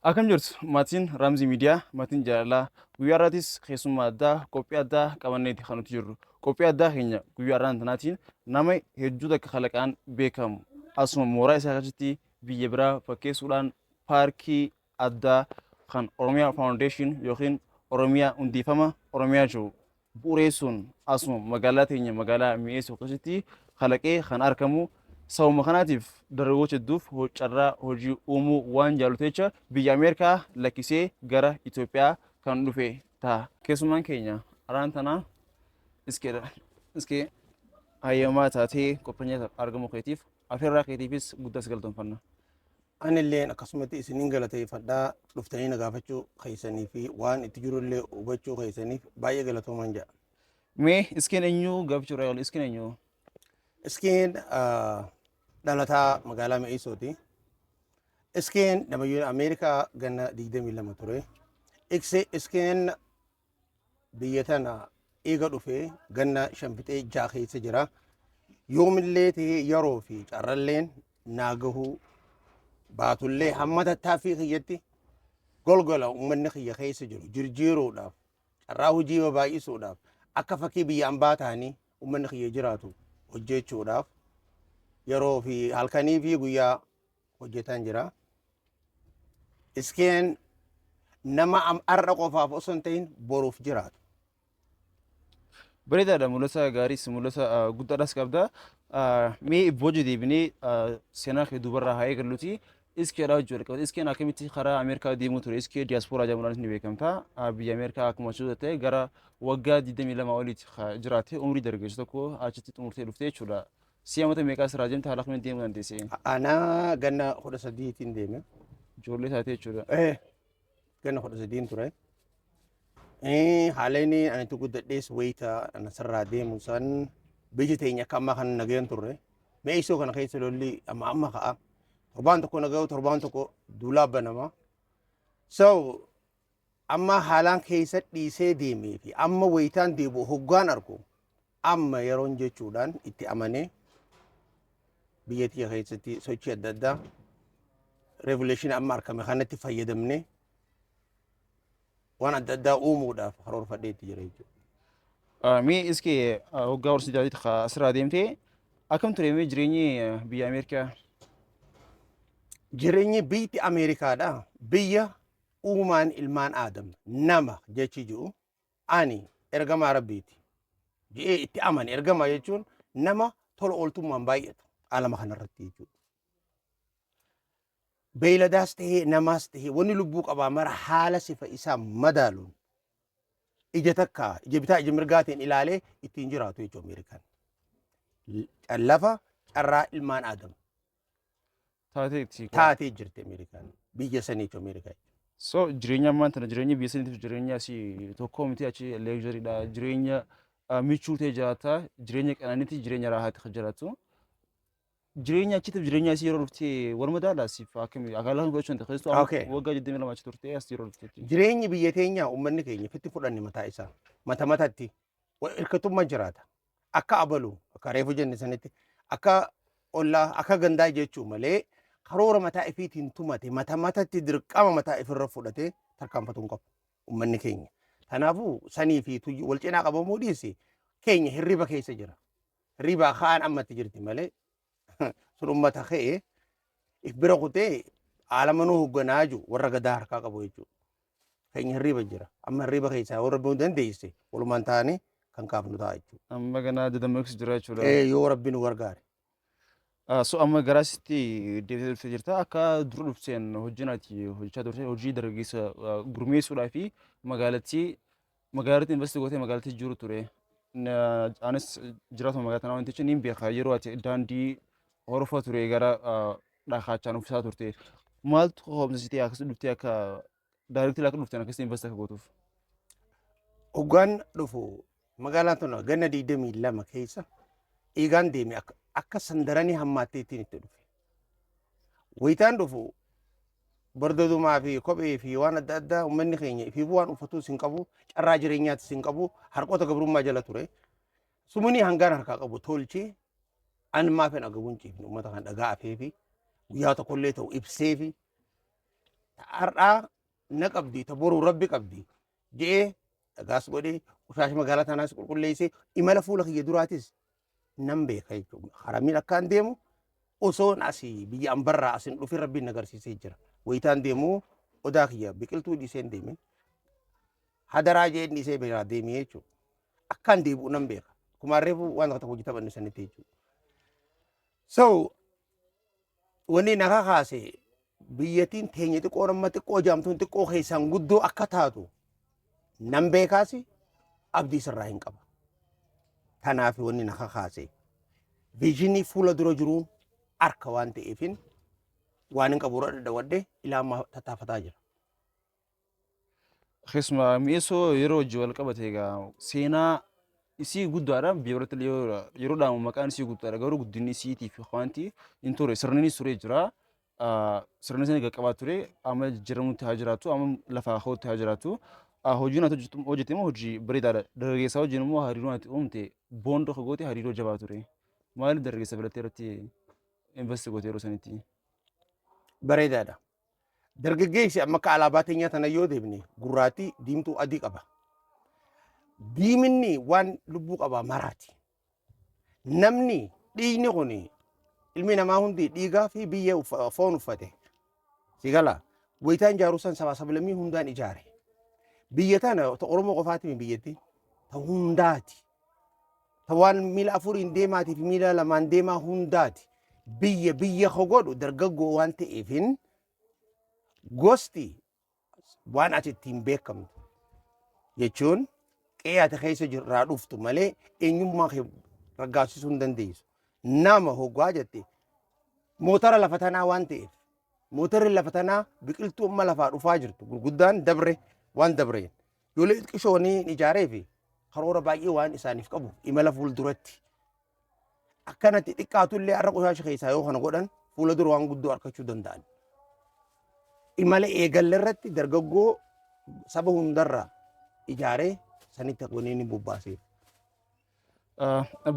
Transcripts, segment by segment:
Akkam jirtu maatiin Raamzii Miidiyaa, maatiin jaalalaa? Guyyaa har'aatis keessummaa addaa, qophii addaa qabanneeti kan nuti jirru. Qophii addaa keenya guyyaa har'aan tanaatiin nama hedduu takka kalaqaan beekamu, asuma mooraa isaa keessatti biyya biraa fakkeessuudhaan paarkii addaa kan Oromiyaa Foundation yookiin Oromiyaa hundeeffama Oromiyaa jiru bu'ureessuun asuma magaalaa teenya, magaalaa Mi'eessuu keessatti kalaqee kan argamu, sababuma kanaatiif dargaggoota hedduuf carraa hojii uumuu waan jaalatu jecha biyya Ameerikaa lakkisee gara Itoophiyaa kan dhufe ta'a. Keessummaan keenya araan tanaa Iskeedha. Iskee, hayyamaa taatee qopheenya argamuu keetiif, afeerraa keetiifis guddaa si galatoomfanna. Anilleen akkasumatti isinin galateeffadhaa, dhuftanii na gaafachuu keessanii fi waan itti jirullee hubachuu keessaniif baay'ee galatoomaan jedha. Mee Iskeen eenyu gaafachuu irraa eegalu? Iskeen eenyu? Iskeen dhalataa magaalaa Mi'eessooti. Iskeen namayyuu Ameerikaa ganna 22 ture. Iskeen biyya tana eega dhufee ganna 5 fixee 6 keessa jira. Yoomillee ta'ee yeroo fi carralleen naa gahuu baatullee, hamma tattaaffii kiyyatti golgola uummanni kiyya keessa jiru jirjiiruudhaaf, carraa hojii baay'isuudhaaf, akka fakkii biyya ambaa ta'anii uummanni kiyya jiraatu hojjechuudhaaf yeroo fi halkanii fi guyyaa hojjetaan jira. Iskeen nama har'a qofaaf osoo hin ta'in boruuf jiraatu. Bareedaadha, mul'ata gaariis mul'ata guddaadhaas qabda. Mee booda deebinee seenaa kee duubarraa haa eegalluti. Iskeedhaa hojii wal qabata. Iskeen akkamitti karaa Ameerikaa deemuu ture? Iskee diyaaspooraa jedhamuudhaanis ni beekamta. Biyya Ameerikaa akkuma achi ta'e gara waggaa 22 oliitti jiraate, umrii dargaggeessa tokko achitti xumurtee dhufte jechuudha. Si'a mata meeqaa sirraa deemte? Haala kamiin deemuu dandeesse? Anaa ganna 13tiin deeme. Ijoollee taatee jechuudha. Ganna 13n ture. Haala inni ani itti guddadhees, wayita ana sirraa deemu san biyyi teenya akka ammaa kana nagayaan turre. Mi'eessoo kana keessa lolli amma amma ka'a. Torbaan tokko nagayuu, torbaan tokko duulaa banama. So amma haalaan keessa dhiisee deemee fi amma wayitaan deebi'u hoggaan argu, amma yeroon jechuudhaan itti amanee biyya tiyya keessatti sochii adda addaa revolution amma argame kanatti fayyadamnee waan adda addaa uumuudhaaf karoorfadhee itti jira jechuudha. Mee iskee, hoggaa horsiisaa taatee asirraa deemtee akkam ture mee jireenyi biyya Ameerikaa? Jireenyi biyyi Ameerikaadha. Biyya uumaan ilmaan Aadam nama jechi jiru ani ergamaa Rabbiiti je'ee itti amane. Ergamaa jechuun nama tola ooltummaan baay'atu alama kanarratti jechuudha. Beeyladaas tahee namaas tahee wanni lubbuu qabaa mara haala sifa isaa madaaluun ija takka, ija bitaa ija mirgaatiin ilaalee ittiin jiraatu jechuudha Ameerikaan. Lafa carraa ilmaan Aadam taateetti. Taatee jirti Ameerikaan. Biyya sanii jechuudha Ameerikaa. So jireenya ammaan tana, jireenya biyya saniitiif jireenya asii tokko miti. Achi luxuryidha. Jireenya michuu ta'e jiraata. Jireenya qananiiti, jireenya raahaatti kan jiraatu. Jireenya achiitiif jireenya asii yeroo dhuftee wal madaalaa siif akkamii akkaataa kan fudhachuu dandeenya? Keessattuu waggaa 22 achi turtee as yeroo dhufteetti. Jireenyi biyya teenyaa uummanni keenya fitti fudhanne mataa isaa mata matatti wal hirkatummaa jiraata. Akka abalu, akka reefu jenne sanitti, akka ollaa, akka gandaa jechuu malee karoora mataa ifiitiin tumate mata matatti dirqama mataa ifirra fudhatee tarkaanfatuu hin qabu uummanni keenya. Kanaafuu sanii fi tuyyuu wal cinaa qabamuu dhiisi, keenya hirriba keessa jira. Hirribaa ka'aan ammatti jirti malee sun uummata ka'ee if bira kutee haala manuu hoogganaa jiru warra gadaa harkaa qabu jechuudha. Keenya hirriba jira. Amma hirriba keessaa warra rabbi nu dandeesse walumaan taanee kan kaafnu ta'a jechuudha. Amma ganaa dadammaqsu jira jechuudha. Yoo Rabbi nu gargaare. So amma garaasitti deebitee dhuftee jirta. Akka dura dhufteen hojiin ati hojjechaa turte hojii dargaggeessa gurmeessuudhaa fi magaalattii invest gootee magaalattii jiru ture. Anis jiraatuma magaalaa tanaa wantichi niin beeka, yeroo ati daandii horofaa ture gara dhakaachaan uffisaa turte. Maaltu hoomsisitee akkas dhuftee, akka directly akka dhufteen akkasitti invest akka gootuuf? Hoggaan dhufu magaalaan tun ganna 22 keessa eegaan deeme akka sandaranii hammaattee ittiin itti dhufe. Wayitaan dhufu bardadumaa fi kophee fi waan adda addaa uummanni keenya ifiifuu waan uffatuus hin qabu, carraa jireenyaatis hin qabu, harqoota gabrummaa jala ture. Sumunii hangaan harkaa qabu tolchee an maafin agabuun ciifne uummata kan dhagaa afee fi guyyaa tokkollee ta'u ibsee fi Ta har'aa na qabdi, ta boruu Rabbi qabdi je'ee dhagaas godhee, qushaasha magaalaa tanaas qulqulleessee, imala fuula kiyya duraatis nan beeka jechuudha. Haramiin akkaan deemu osoon asii biyya ambarraa asin dhufin Rabbiin na agarsiisee jira. Wayitaan deemu odaa kiyya biqiltuu dhiisee hin deemin. Hadaraa je'een dhiisee biraa deemee jechuudha. Akkaan deebi'u nan beeka. Kumaan reefu waan tokko hojii taphanne sanitti jechuudha. So wanni na kakaase biyyattiin teenya xiqqoon amma xiqqoo jaamtuun xiqqoo keessaan guddoo akka taatu nan beekaasi, abdii sirraa hin qaba. Kanaaf wanni na kakaase vision fuula dura jiruun arka waan ta'eefin waan hin qabu irra dhadhawadhe ilaa ammaa tattaafataa jira. Keessumaa Mi'eessoo yeroo hojii wal qabate egaa seenaa isii guddaadha. Biyya biratti illee yeroo dhaamu maqaan isii guddaadha. Garuu guddinni isiitii fi wanti hin ture, sirninis turee jira. Sirni sana qaqqabaa ture, amma jijjiiramutti haa jiraatu, amma lafaa ka'utti haa jiraatu. Hojiin ati hojjette immoo hojii bareedaadha. Dargaggeessaa wajjin immoo hariiroo ati uumte, bond ka goote, hariiroo jabaa ture. Maaliif dargaggeessa filattee irratti invest goote yeroo sanitti? Bareedaadha. Dargaggeessi amma akka alaabaa teenyaa tana yoo deemne gurraattii, diimtuu, adii qaba. Diiminni waan lubbuu qaba maraati. Namni dhiigni kun, ilmi namaa hundi dhiigaa fi biyya foon uffate. Si gala, wayitaan ijaaruu san sabaa sablammii hundaan ijaare. Biyya tana ta Oromoo qofaati biyyatti ta hundaati. Ta waan miila afuriin deemaatii fi miila lamaan deemaa hundaati. Biyya biyya ka godhu dargaggoo waan ta'eefin, gosti waan ati ittiin beekamtu jechuun qe'ee ati keessa jirraa dhuftu malee eenyummaa kee raggaasisuu hin dandeessu. Nama hoggaa jette mootara lafa tanaa waan ta'eef, mootarri lafa tanaa biqiltuu amma lafaa dhufaa jirtu gurguddaan dabre waan dabreen ijoollee xixiqqishoo ni ijaaree fi karoora baay'ee waan isaaniif qabu imala fuulduratti akkanatti xiqqaatullee har'a qoshaasha keessaa yoo kana godhan fuula dura waan guddoo argachuu danda'an. Imala eegalle irratti dargaggoo saba hundarraa ijaaree sanitti wanni inni bobbaaseef.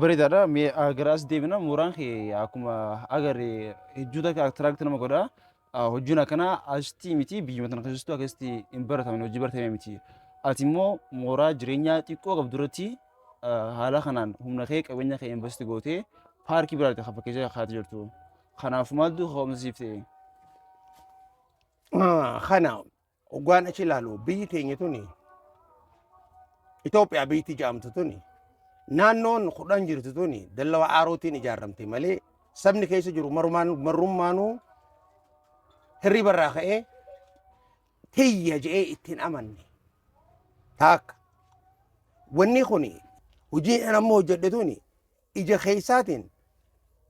Bareedaadha. Mee gara as deebina. Mooraan kee akkuma agarre hedduu takka attract nama godha. Hojiin akkanaa asitti miti, biyyuma tana keessattuu akkasitti hin baratamne, hojii baratame miti. Ati immoo mooraa jireenyaa xiqqoo qabdu irratti haala kanaan humna kee, qabeenya kee invest gootee paarkii biraatti kan fakkeessee kaa'atee jirtu. Kanaaf maaltu ka'umsa siif ta'e? Kana hoggaan achi ilaalu, biyyi teenya tuni, Itoophiyaa biyyi jedhamtu tuni, naannoon 10 jirtu tuni dallawa aarootiin ijaaramte malee sabni keessa jiru marumaan marrummaanuu hirriba irraa ka'ee tiyya je'ee ittiin amanne. Taakka. Wanni kun hojii an amma hojjedhe tuni ija keessaatiin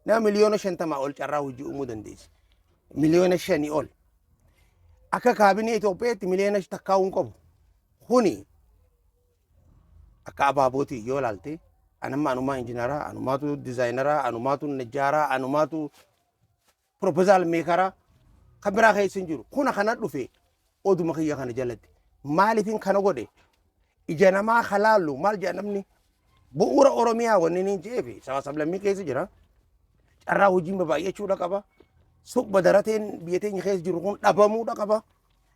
nama miliyoona 50 ol carraa hojii uumuu dandeessi. Miliyoona 5 ol. Akka kaabinee Itoophiyaatti miliyoona takkaa'uu hin qabu. Kuni akka abaabootii yoo ilaalte, anamma anumaa injiinaraa, anumaatu designeraa, anumaatu najjaaraa, anumaatu proposal makeraa, kan biraa keessa hin jiru. Kuna kana dhufe oduma kiyya kana jalatti. Maaliifin kana godhe? Ija namaa halaallu maal jedha namni? Bu'uura Oromiyaa wanni inni jeefi saba sablammii keessa jira. Carraa hojiin babaay'achuudha qaba. Suqba darateen biyya teenya keessa jiru kun dhabamuudha qaba.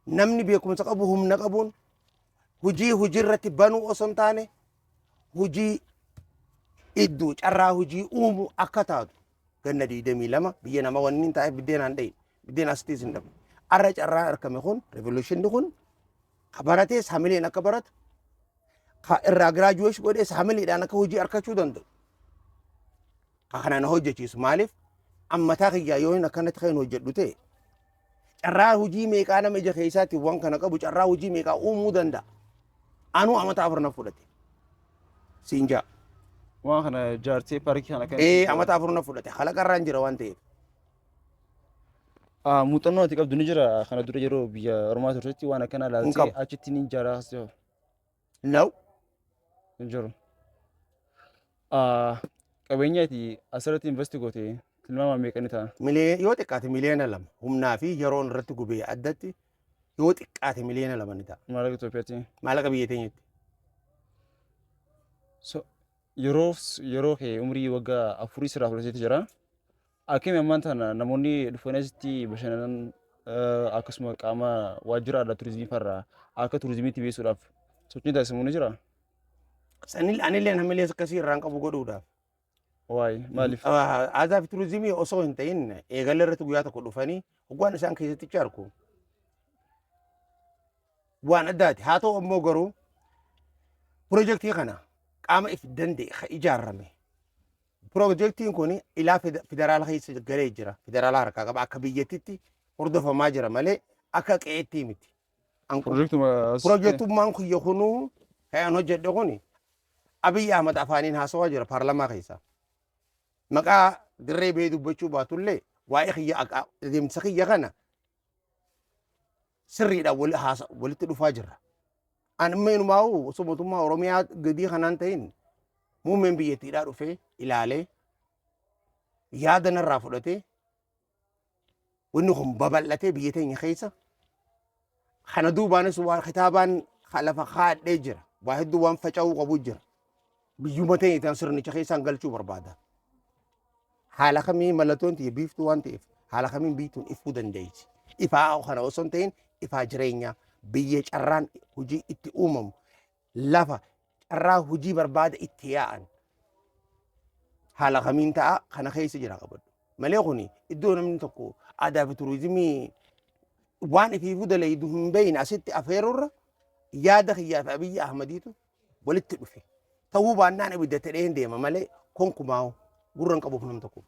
Namni beekumsa qabu humna qabuun hojii hojii irratti banuu osoo hin taane hojii iddoo carraa hojii uumu akka taatu ganna 22 biyya nama wanni hin taa'e biddeenaan dhayin, biddeen asittis hin dhabne. Arra carraa argame kun, revolutionni kun, ka baratees hamileen akka baratu, ka irraa graduation godhees hamileedhaan akka hojii argachuu danda'u. Ka kana na hojjechiisu maaliif ammataa kiyyaa yoo hin akkanatti kan hin hojjedhu ta'e, carraa hojii meeqaa nama ija keessaatti waan kana qabu carraa hojii meeqaa uumuu danda'a? Anuu amata 4 na fudhate. Siin jaa. Waan kana jaartee paarkii kana kan. Ee, amata 4 na fudhate. Kalaqarraan jira waan ta'eef. Muuxannoo ati qabdu ni jira kana dura yeroo biyya Oromaa turtetti waan akkanaa Hin ilaaltee qabu. achitti ni ijaaraa as jiru? No. Hin jiru. Qabeenya ati asirratti invest goote tilmaama meeqa ni ta'a? Yoo xiqqaate miliyoona 2, humnaa fi yeroon irratti gubee addatti yoo xiqqaate miliyoona 2 ni ta'a. Maallaqa Itoophiyaatti. Maallaqa biyya teenyatti. So yeroo yeroo kee umrii waggaa 4 sirraa fudhateeti jira. Akkami ammaan tana namoonni dhufanii asitti bashannanan Akkasuma qaama waajjira aadaa turizimii farraa akka turizimiitti beeksisuudhaaf sochiin taasifamu ni jira. Sanil anillee hamilee akkasii irraan qabu godhuudhaaf. Waa'ee maaliif? Aadaa fi turizimii osoo hin ta'in eegala irratti guyyaa tokko dhufanii waan isaan keessatti arku waan addaati. Haa ta'u ammoo garuu piroojeektii kana qaama if danda'e ka ijaarame. Piroojeektiin kun ilaa federaala keessa galee jira. Federaala harkaa qaba. Akka biyyattitti hordofamaa jira malee akka qe'eetti miti. Piroojeektuma Piroojeektummaan kiyya kunuu kan hojjedhe kuni Abiyyi Ahmad afaaniin haasawaa jira paarlamaa keessa. Maqaa dirree bee dubbachuu baatullee waa'ee kiyya adeemsa kiyya kana sirriidhaan walitti dhufaa jirra. Ani amma inumaa'u osoo mootummaa Oromiyaa gadii kanaan ta'in muummeen biyyattiidhaa dhufee ilaalee yaada narraa fudhatee wanni kun babal'atee biyya teenya keessa kana duubaanis waan kitaabaan lafa kaadhee jira. Waa hedduu waan faca'uu qabu jira. Biyyuma teenya tan sirnicha keessaan galchuu barbaada. Haala kamiin mallattoon tiyya biiftuu waan ta'eef haala kamiin biiftuun ifuu dandeessi. Ifaa kana osoo hin ta'in ifaa jireenyaa biyya carraan hojii itti uumamu lafa carraa hojii barbaada itti yaa'an haala kamiin ta'a kana keessa jira qabadhu. Malee kuni iddoo namni tokko aadaa fi turizimii waan ifiifuu dalaydu hin beeyne asitti afeerurra yaada kiyyaa fi Abiyyi Ahmadiitu walitti dhufe. Ta'uu baannaan ibidda ta'ee hin deema malee konkumaa'u gurra hin qabuuf nam tokko.